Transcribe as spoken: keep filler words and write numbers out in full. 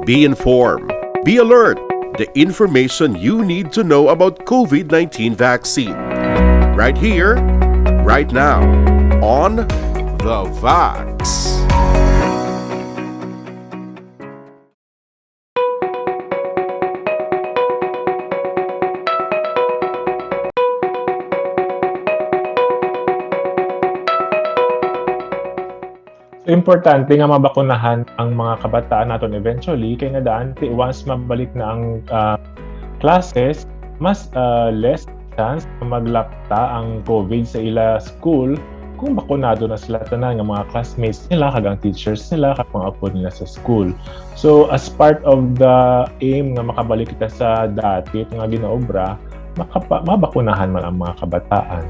Be informed. Be alert. The information you need to know about COVID nineteen vaccine. Right here, right now, on The Vax. So, importante nga mabakunahan ang mga kabataan naton eventually, kay nga daan ti once mabalik na ang ah, classes, mas ah, less chance na maglapta ang COVID sa ila school kung bakunado na sila tanan nga mga classmates nila, kag ang teachers nila, kag mga apo nila sa school. So, as part of the aim nga makabalik kita sa dati nga ginaobra, makapa- mabakunahan man ang mga kabataan.